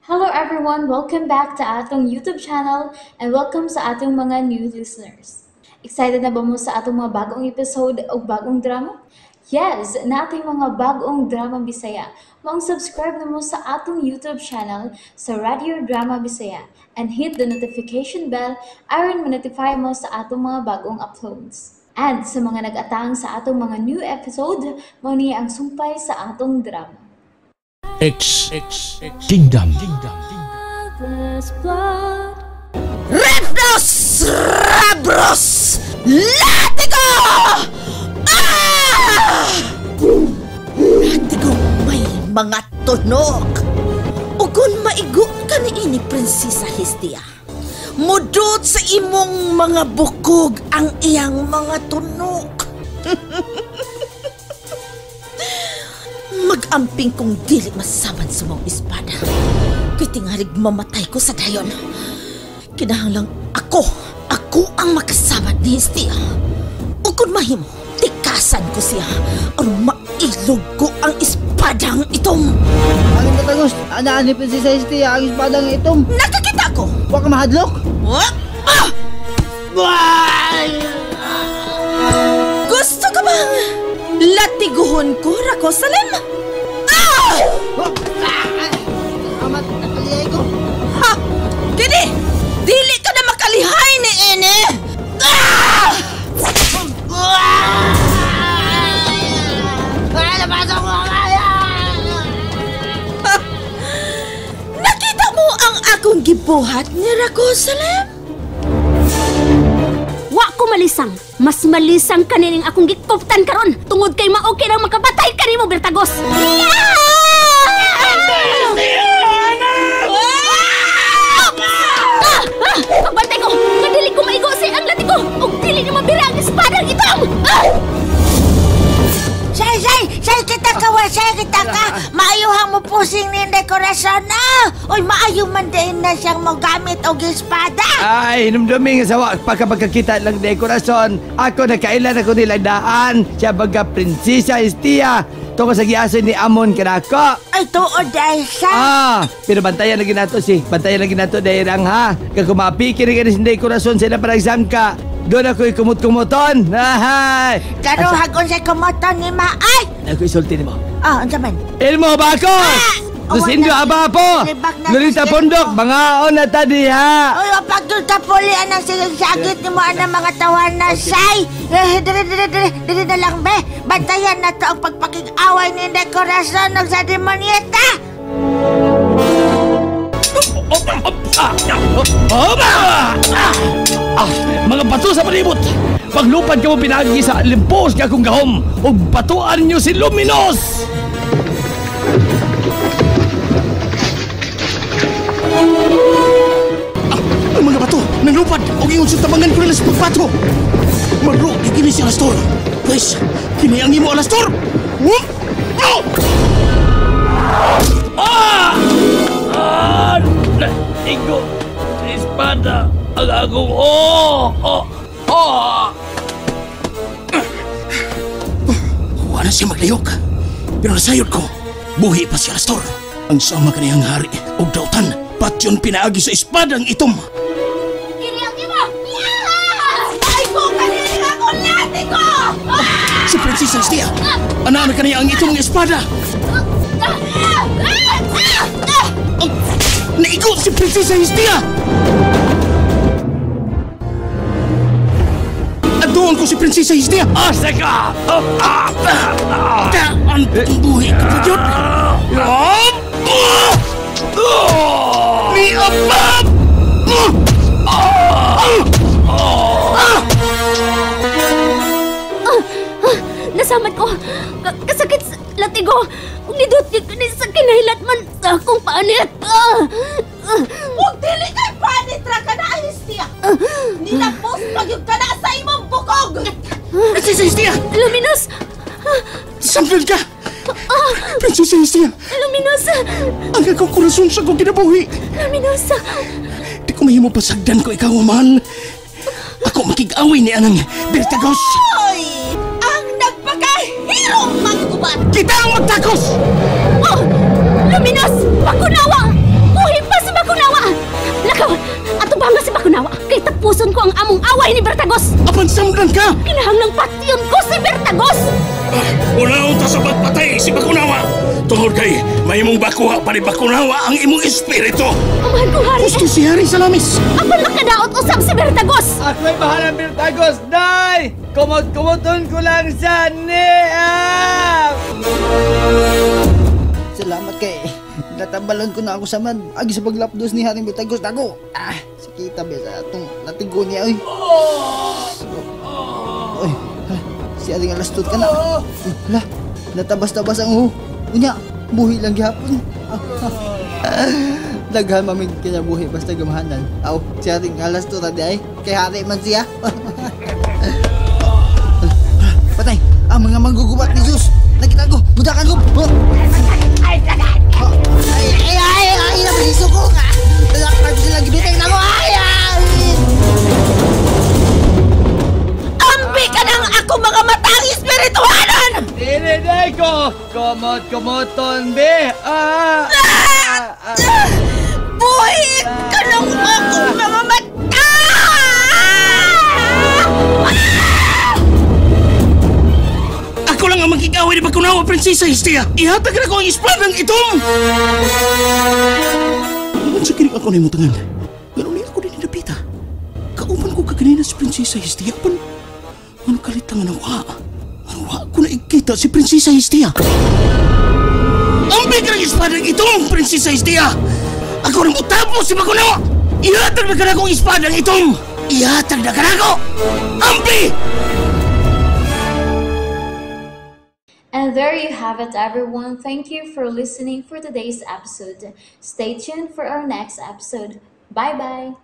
Hello everyone! Welcome back to atong YouTube channel and welcome sa atong mga new listeners. Excited na ba mo sa atong mga bagong episode o bagong drama? Yes! Nating mga bagong drama Bisaya. Maong subscribe na mo sa atong YouTube channel sa Radio Drama Bisaya and hit the notification bell aron ma-notify mo sa atong mga bagong uploads. And sa mga nag-atang sa atong mga new episode, mao ni ang sumpay sa atong drama. X Kingdom. Repnos! Rabros! Latigo! Ah! Latigo may mga tunok. O kung maigo ka ni ini, Prinsesa Hestia, mudot sa imong mga bukog ang iyang mga tunok. Mag-amping kung dili masaman sa mong espada. Kay tingalig mamatay ko sa dayon. Kinahanglang ako ang makasamad ni Hestia. O kung mahimo, tikasan ko siya aron mailog ko ang espadang itom. Ang tatagos, anaan ni Prinsesa Hestia ang espadang itom. Nakakita ko! Wa ka mahadlok? What? Ah! Gusto ka bang latiguhon ko, Rakosalem? Ah! Amat, nakalihay ko. Ha! Dili! Dili ka na makalihay ni Ene! Ah! Nakita mo ang akong gibuhat ni Rakosalem? Wa ko malisang. Mas malisang kanining akong gikuptan karon tungod kay mao kay nang makapatay kanimo, Bertagos. Pagbantay ko, nga dili ko maigo si ang latigo ug dili ni mabira ang espadang itom. Ah! Say, say! Say kita ka, wa, say kita ka! Maayuhang mo pusing ni dekorasyon na! Uy, maayo man din na siyang mogamit og espada! Ay, hinumdumi nga sawa, pagkapagkakita lang dekorasyon, ako nakailan ako nilang daan, siya baga Prinsesa Hestia, tungkol sa giaso ni Amon kanako. Ay, tuod dahil siya! Ah, pero bantayan lagi nato si, bantayan lagi nato dahil ang ha, kagumapiki rin kanis dekorasyon sila para exam ka. Doon ako'y kumot-kumoton. Ahay! Karo hagon sa kumoton ni Maay! Ako isulti ni mo. Ah, unsa man? Ilmo bakos! Lusindo aba po! Lolita Pondok, mga na ta diha! Uy, pagdul ta puli anang sigisagit ni mo anang mga tawana, say! Diri, diri, diri, diri na lang, be! Bantayan na to ang pagpakig-away ni dekorasyon ng sa demonyeta! Mga bato sa palibot! Paglupad ka mo pinagi sa limpos nga akong gahom ug batuan niyo si Luminos! Ang mga bato nanglupad og ingon sa tabangan ko nila sa pagbato. Marro kini si Alastor. Pwes, kini ang imo Alastor. Ah! Ah! Igo sa espada ang akong oh! Oh! Oh! Wala siya maglayok. Pero nasayod ko, buhi pa si Alastor. Ang sama kaniyang hari og dautan, patyon pinaagi sa espadang itom. Kini ang imo! Ay ko kanina ako latigo! Si Prinsesa Hestia, anaan kaniya ang itom ng espada. Naigo si Prinsesa Hestia! Adoon ko si Prinsesa Hestia! Asa ka! Taan buhi ka pa yun! Ni Abab! Nasamad ko! Kasakit sa latigo! Nidot sa kinahilat man sa akong panit! Huwag dili kay panit ra ka na, Hestia! Nilapos pagyud ka na sa imong bukog! Prinsesa Hestia! Luminos! Samplin ka! Prinsesa Hestia! Luminos! Ang akong korason sa akong kinabuhi! Luminos! Di ko mahimo pasagdan ko ikaw, mahal. Ako makig-away ni anang Bertagos! Oy! Ang nagpakahirong manggubat! Kita ang magtakos! Oh! Luminos! Pakunawa! Buhi lang ka! Kinahanglang patyon ko si Bertagos! Unaon ta sa pagpatay si Bakunawa! Tungod kay mahimong bakuha pa ni Bakunawa ang imong espiritu! Amahan ko, hari! Gusto si Hari Salamis! Apan makadaot usab si Bertagos! Ako'y bahala, Bertagos, day! Kumot-kumoton ko lang siya ni! Salamat kay natambalan ko na ako sa man. Agi sa paglapdos ni Haring Bitagos dako. Ah, sakita ba sa atong latigo niya oy. Oy, hala, si Haring Alastot ka na. Uy, hala, natabas-tabas ang uho. Unya, buhi lang gihapon. Daghan mamig kinabuhi basta gamahanan. Aw, si Haring Alastot adi ay kay hari man siya. Patay, ang mga manggugubat ni Zeus. Nakita ko, mudakan ko. Oh. Ay, ay, ay, ay, nabiliso ko nga. Talakpan ko silang gibiteng na ko. Ay, ay! Ambi ka ng ako mga matang espirituhanon! Dili, day ko! Kumot-kumoton, be! Ah! Ah! Ah! Buhi ka ng akong mga mata! Ako lang ang magigawin ni Bakunawa, Prinsesa Hestia! Ihatag na ko ang espadang itom! Ingon sa kining ako na imong tangan. Ganun niya ako din nilapita. Kauban ko kaganina si Prinsesa Hestia. Apan, ano kalitangan ang wa? Ano wa ko na ikita si Prinsesa Hestia? Ang biglang espadang itom, Prinsesa Hestia! Ako nang utapos si Bakunawa! Ihatag na ka na akong espadang itom! Ihatag na ka na ako! Ambi! And there you have it, everyone. Thank you for listening for today's episode. Stay tuned for our next episode. Bye bye.